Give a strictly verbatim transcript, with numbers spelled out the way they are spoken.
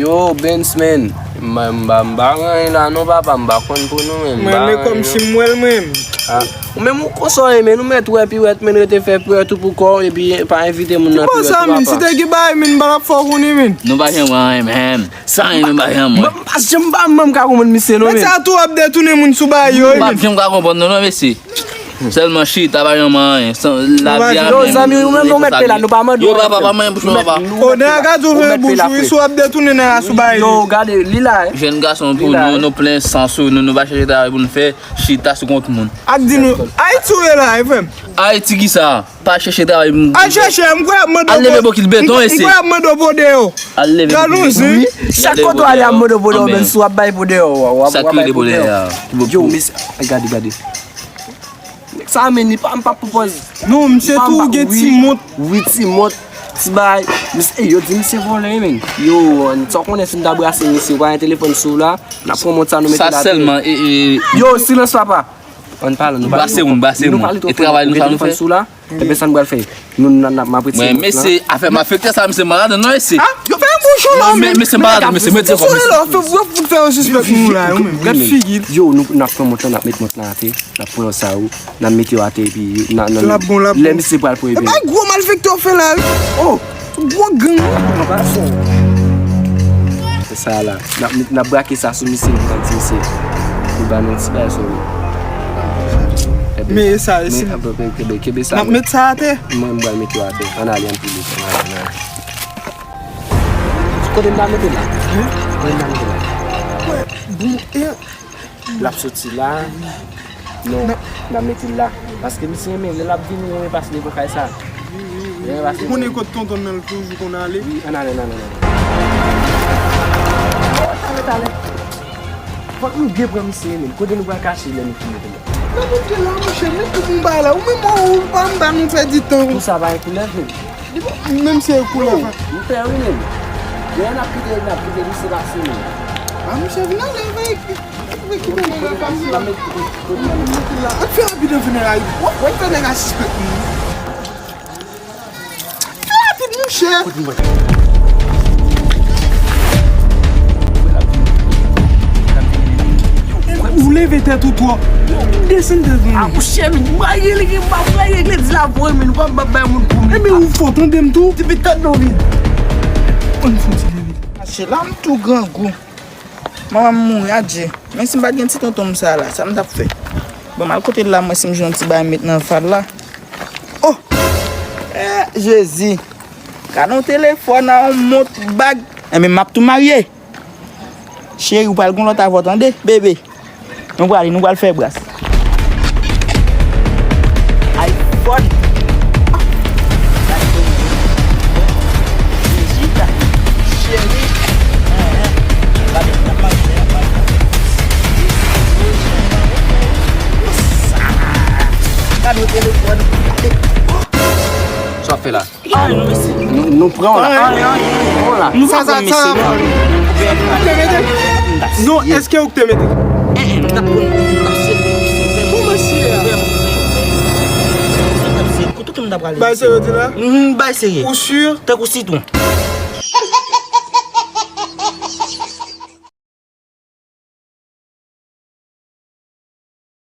Yo, Benz, men, m pa, m pa, m pa gen anyen la non, papa, m pa konn pou nou, men, m pa gen anyen non. Mwen, men kòmsi m wè l, mwen. Ah, ou menm ou konsa w ye, men, ou mèt wè piwèt, men, rete fè piwèt ou pou kò w, epi pa envite moun nan piwèt ou, papa. Ki bò sa, men? Si te gen bagay, men, m pa t ap fè w konnen, men. Nou pa janm wè anyen, men. Sa anyen, nou pa janm wè. M pa janm pa, m pa ka konprann misye non, men. Nèg sa tou ap detounen moun sou bagay yo, men. M pa janm ka konprann nou non, mesye. Sèlman chita, pa janm anyen. Lavi a menm. Yo, zanmi, ou menm, ou mèt peye la, nou pa mande w anyen, frè m. Yo, papa, pa manyen bouch mwen, papa. O, nèg a di w fè bouch ou, isi w ap detounen nèg la sou bagay. Yo, gade, li la, eh. Jèn gason tou, nou, nou plen san sou nou, nou pa chèche travay pou nou fè, chita sou kont moun. Ak di nou, Ayiti ou ye la, eh, frè m? Ayiti ki sa? Pa chèche travay. Al chèche, m kwè ap mande w. Al leve bokit beton, mesye. M kwè ap mande w pou deyò. Al leve bokit beton. Wi, chak kote w ale ap mande w pou deyò, men si w ap bay pou deyò, w ap, w ap bay pou deyò. Yo, mesye, gade, gade. Nèg sa, men, li pa, m pa pwopòz. Non, misye tou gen ti mont. Wi, ti mont, ti bagay. Misye, yo di misye vòlè, men. Yo, sa w konnen, si n ta brase misye, w pa gen telefòn sou w la, n ap pran mont sa, nou mete l atè. Sa sèlman, e, e. Yo, silans, papa. Ann pale, nou pale. Brase moun, brase moun. E travay nou sa nou fè. Ou gen telefòn sou w la? Ebyen, sa n pral fè? Nou, n ap, n ap, m ap retire mont lan. Mwen, mesye, afè malfektè sa, misye malad, non, mesye. Ah, yo fè yon bouchon la, men. Mesye malad, mesye, mete kò, mesye. Yo fout fè yo sispèk nou la, yo menm. Gad figi l. Yo, nou, n ap pran mont lan, n ap met mont lan atè, n ap pran sa yo, n ap mete yo atè, epi n a, n a, lè misye pral pran, epi. E pa gwo malfektè w fè la, wi. Oh, gwo gang. Se sa la. N ap, n ap brake sa sou misye, n ap di misye. Nou ba nou ti bagay sou li. Men e sa, e si. Kenbe, kenbe sa. N ap met sa atè. Mwen, m pral mete yo atè. Ann ale, ann pile, ann ale, ann ale. Kote m ta mete la? Kote m ta mete la? Bon, e. L ap soti la. Non, n ap mete l la. Paske misye renmen, lè l ap vini, renmen pase devan kay sa. Renmen pase devan. Ou konnen kot tonton nan l toujou konn ale? Wi, ann ale, ann ale, ann ale. Talè, talè. Fòk nou byen pran misye, men. Kote nou pral kache lè nou fin mete l la? Nan mete la, monchè, men tout moun bay la. Ou menm, ou pa anba nou pèdi tan. Tout sa pa gen koulè vre. Menm se koulè vre. M pè wi, men. Lè n ap kite, n ap kite misye pase, men. A, monchè, vin ale, vre. Vre ki bon, men, pase la. Mete la. Ann fè rapid, ann fè nèg la. Wè, wè, fè nèg la sispèk nou. Fè rapid, monchè. Ou leve tèt ou twò. Desann tèt ou. A, monchè, men, m pral regle, m pral regle legliz la pou mwen, men, ou pa m ap bay moun pou mwen. Ebyen, ou fò tande m tou. Depi tande w vin. Ann fè ti leve. Mache la, m tou grangou. Manman m mouri, adje. Men si m pa t gen ti tonton m sa la, sa m t ap fè? Bon, m al kote l la, m wè si m jwenn yon ti bagay m met nan fal la. Oh! Eh, Jezi! Gade yon telefòn a, yon mont, bag. Enben, m ap tou marye. Cheri, ou pral gen lòt avè w, tande, bebe. Nou prale, nou pral fè bras. iPhone. Cheri. Gade yon telefòn. Sa w ap fè la? Nou, nou pran w la. Nou pran w la. Nou pa pran misye, non. Non, èske ou k te mete? Kòman se a? Bay serye w di la? Bay serye. Ou si? Tankou sitwon.